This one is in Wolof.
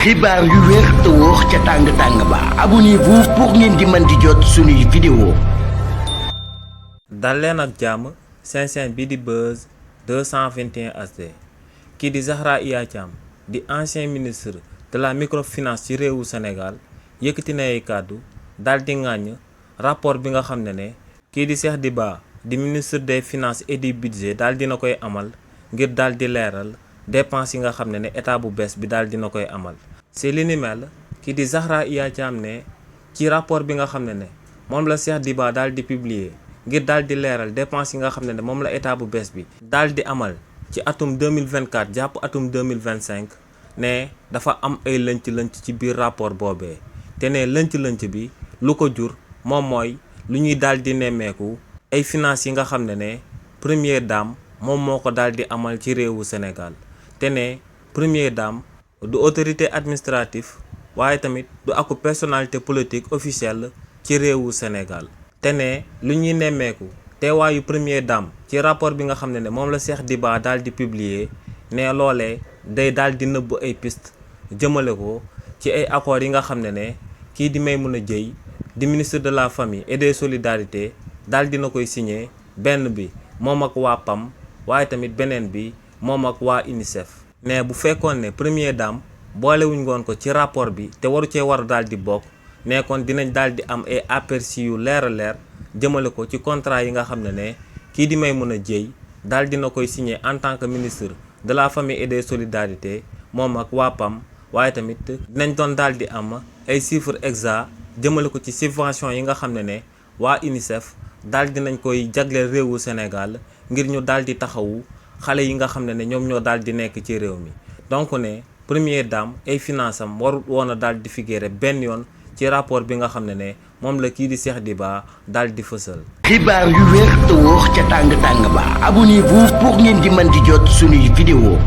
xibaar yu wér te wóor ca tàng-tàng ba abonnez-vous pour ngeen di mën di jot suñuy vidéo. dal leen ak jàmm seen chaîne bi di Buzz 221 HD kii di Zahra Iyane Thiam di ancien ministre de la microfinance ci réewu Sénégal yëkkati na ay kàddu daal di ŋàññ rapport bi nga xam ne kii di Cheikh Diba di ministre des finances et du budget daal dina koy amal ngir daal di leeral dépenses yi nga xam ne état bu bees bi daal dina koy amal. ci li ni mel kii di Zahra Iyane Thiam ne ci rapport bi nga xam ne moom la Cheikh Diba daal di publier ngir daal di leeral dépenses yi nga xam ne moom la état bu bees bi daal di amal ci atum 2024 jàpp atum 2025 ne dafa am ay lënc-lënc ci biir rapport boobee te ne lënc-lënc bi lu ko jur moom mooy lu ñuy daal di nemmeeku ay finances yi nga xam ne première dame moom moo ko daal di amal ci réewu Sénégal te ne première dame du autorité administrative waaye tamit du aku personnalité politique officielle ci réewu Sénégal te ne lu ñuy nemmeeku teewaayu première dame ci rapport bi nga xam ne moom la Cheikh Diba daal di publier ne loolee day daal di nëbb ay piste jëmale ko ci ay accords yi nga xam ne kii di Maimouna Dièye di ministre de la famille et des solidarités daal dina koy signé benn bi moom ak waa PAM waaye tamit beneen bi moom ak waa UNICEF. ne bu fekkoon ne première dame boolewuñ ngoon ko ci rapport bi te waru cee war daal di bokk ne kon dinañ daal di am ay aperçu yu leer a leer jëmale ko ci contrat yi nga xam ne kii di Maimouna Dièye daal dina koy signé en tant que ministre de la famille et des solidarités moom ak waa PAM waaye tamit dinañ doon daal di am ay chiffres exacts jëmale ko ci subvention yi nga xam ne waa UNICEF daal dinañ koy jagleel réewu Sénégal ngir ñu daal di taxawu xale yi nga xam ne ñoom ñoo daal di nekk ci réew mi donc ne première dame ay finance am warul woon a daal di figurer benn yoon ci rapport bi nga xam ne moom la kii di Cheikh Diba daal di fësal. xibaar yu wér te wóor ca tàng-tàng ba abonnez-vous pour ngeen di mën di jot suñuy vidéo.